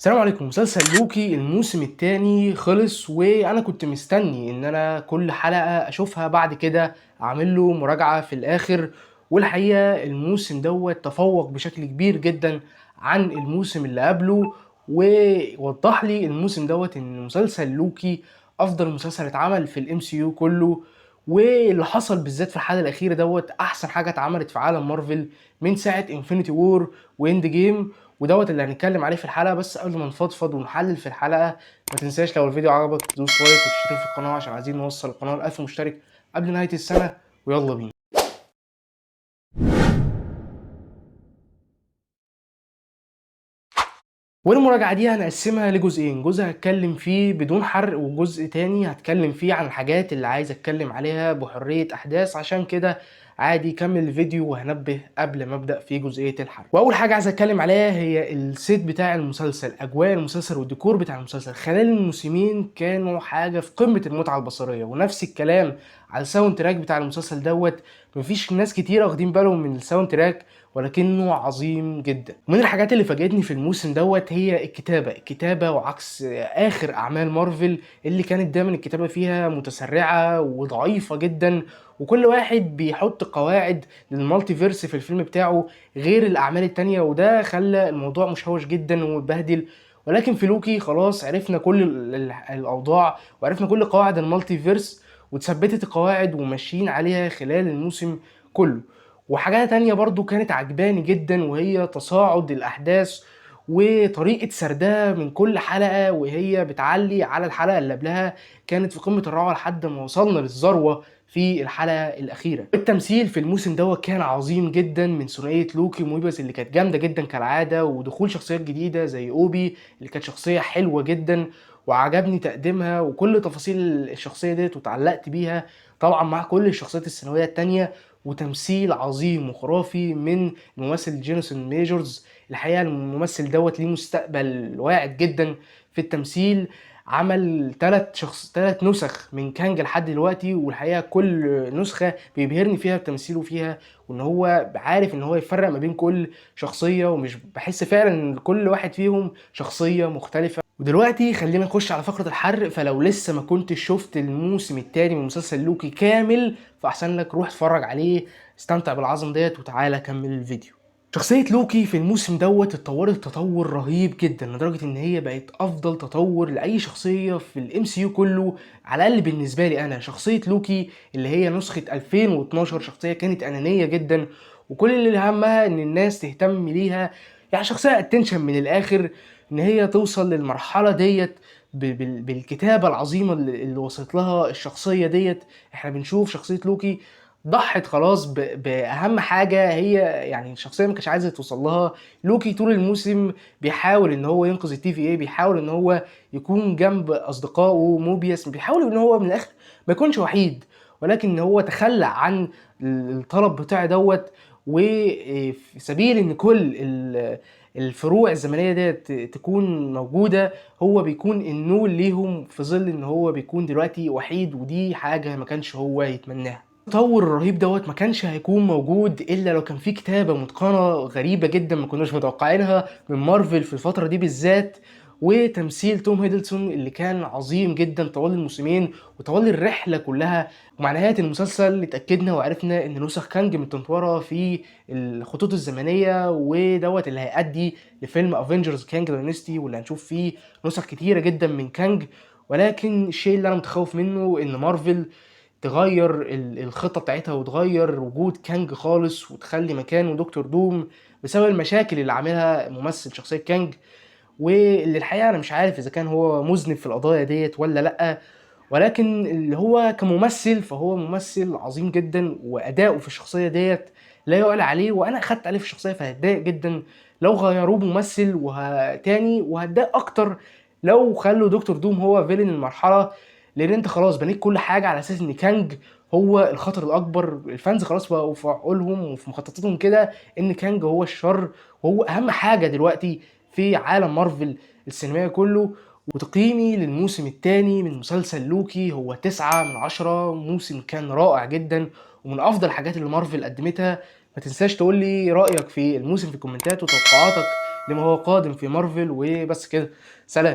السلام عليكم. مسلسل لوكي الموسم الثاني خلص، وانا كنت مستني ان انا كل حلقة اشوفها بعد كده اعمل له مراجعة في الاخر. والحقيقة الموسم دوت تفوق بشكل كبير جدا عن الموسم اللي قبله، ووضح لي الموسم دوت ان مسلسل لوكي افضل مسلسل اتعمل في ال MCU كله. واللي حصل بالذات في الحلقة الاخيرة دوت احسن حاجة اتعملت في عالم مارفل من ساعة Infinity War و Endgame، ودوت اللي هنتكلم عليه في الحلقة. بس قبل ما نفضفض ونحلل في الحلقة، ما تنساش لو الفيديو عجبك تدوس like وتشترك في القناة عشان عايزين نوصل القناة ل 1000 مشترك قبل نهاية السنة. ويلا بينا. والمراجعة دي هنقسمها لجزئين، جزء هتكلم فيه بدون حرق، وجزء تاني هتكلم فيه عن الحاجات اللي عايز اتكلم عليها بحرية احداث. عشان كده عادي كمل الفيديو وهنبه قبل ما ابدا في جزئية الحرق. واول حاجة عايز اتكلم عليها هي ال set بتاع المسلسل، اجواء المسلسل والديكور بتاع المسلسل خلال الموسمين كانوا حاجة في قمة المتعة البصرية. ونفس الكلام على ال soundtrack بتاع المسلسل دوت، مفيش ناس كتيرة واخدين بالهم من ال soundtrack ولكنه عظيم جدا. ومن الحاجات اللي فاجأتني في الموسم دوت هي الكتابة، الكتابة وعكس آخر أعمال مارفل اللي كانت دايما الكتابة فيها متسرعة وضعيفة جدا، وكل واحد بيحط قواعد لل multiverse في الفيلم بتاعه غير الأعمال التانية، وده خلى الموضوع مشوش جدا ومتبهدل. ولكن في لوكي خلاص عرفنا كل الأوضاع وعرفنا كل قواعد ال multiverse وتثبتت القواعد وماشيين عليها خلال الموسم كله. وحاجات تانية برضو كانت عجباني جدا، وهي تصاعد الأحداث وطريقة سردها من كل حلقة وهي بتعلي على الحلقة اللي قبلها، كانت في قمة الروعة لحد ما وصلنا للذروة في الحلقة الأخيرة. التمثيل في الموسم دوت كان عظيم جدا من ثنائية لوكي وموبيوس اللي كانت جامدة جدا كالعادة، ودخول شخصيات جديدة زي أوبي اللي كانت شخصية حلوة جدا وعجبني تقديمها وكل تفاصيل الشخصية ديت وتعلقت بيها، طبعا مع كل الشخصيات الثانوية التانية. وتمثيل عظيم وخرافي من الممثل جينوسون ميجورز. الحقيقة الممثل دوت ليه مستقبل واعد جدا في التمثيل، عمل 3 نسخ من كانج لحد دلوقتي، والحقيقة كل نسخة بيبهرني فيها بتمثيله فيها، وان هو عارف ان هو يفرق ما بين كل شخصية، ومش بحس فعلا ان كل واحد فيهم شخصية مختلفة. ودلوقتي خلينا نخش على فقرة الحرق. فلو لسه ما كنتش شفت الموسم الثاني من مسلسل لوكي كامل فأحسن لك روح اتفرج عليه، استمتع بالعظمة ديت وتعالى كمل الفيديو. شخصية لوكي في الموسم دوت اتطورت تطور رهيب جدا، لدرجة ان هي بقت افضل تطور لاي شخصية في ال MCU كله، على الاقل بالنسبة لي انا. شخصية لوكي اللي هي نسخة 2012 شخصية كانت انانية جدا، وكل اللي همها ان الناس تهتم ليها، يعني شخصية attention من الاخر. ان هي توصل للمرحلة ديت بالكتابة العظيمة اللي وصلت لها الشخصية ديت. احنا بنشوف شخصية لوكي ضحت خلاص بأهم حاجة هي يعني الشخصية ما كانتش عايزة توصل لها. لوكي طول الموسم بيحاول ان هو ينقذ ال TVA، بيحاول ان هو يكون جنب اصدقائه موبيوس، بيحاول ان هو من الاخر ما يكونش وحيد، ولكن ان هو تخلى عن الطلب بتاعه دوت، وفي سبيل ان كل الفروع الزمنية ديت تكون موجودة، هو بيكون النور ليهم في ظل ان هو بيكون دلوقتي وحيد، ودي حاجة ما كانش هو يتمناها. التطور الرهيب دوت ما كانش هيكون موجود الا لو كان في كتابة متقنة غريبة جدا ما كناش متوقعينها من مارفل في الفترة دي بالذات، وتمثيل توم هيدلسون اللي كان عظيم جدا طوال الموسمين وطوال الرحلة كلها. ومع نهاية المسلسل اتأكدنا وعرفنا ان نسخ كانج متنطورة في الخطوط الزمنية، ودوت اللي هيؤدي لفيلم Avengers Kang Dynasty واللي هنشوف فيه نسخ كتيرة جدا من كانج. ولكن الشيء اللي انا متخوف منه ان مارفل تغير الخطة بتاعتها وتغير وجود كانج خالص وتخلي مكانه دكتور دوم بسبب المشاكل اللي عاملها ممثل شخصية كانج، واللي الحقيقة أنا مش عارف إذا كان هو مذنب في القضايا ديت ولا لأ، ولكن اللي هو كممثل فهو ممثل عظيم جدا، وأداؤه في الشخصية ديت لا يعلى عليه، وأنا أخدت عليه في الشخصية فهتضايق جدا لو غيروه ممثل تاني، وهتضايق أكتر لو خلوا دكتور دوم هو villain المرحلة، لأن أنت خلاص بنيت كل حاجة على أساس إن كانج هو الخطر الأكبر. ال fans خلاص بقوا في عقولهم وفي مخططاتهم كده إن كانج هو الشر وهو أهم حاجة دلوقتي في عالم مارفل السينمائي كله. وتقييمي للموسم الثاني من مسلسل لوكي هو 9 من 10، موسم كان رائع جدا ومن أفضل الحاجات اللي مارفل قدمتها. ما تنساش تقول لي رأيك في الموسم في الكومنتات وتوقعاتك لما هو قادم في مارفل. وبس كده، سلام.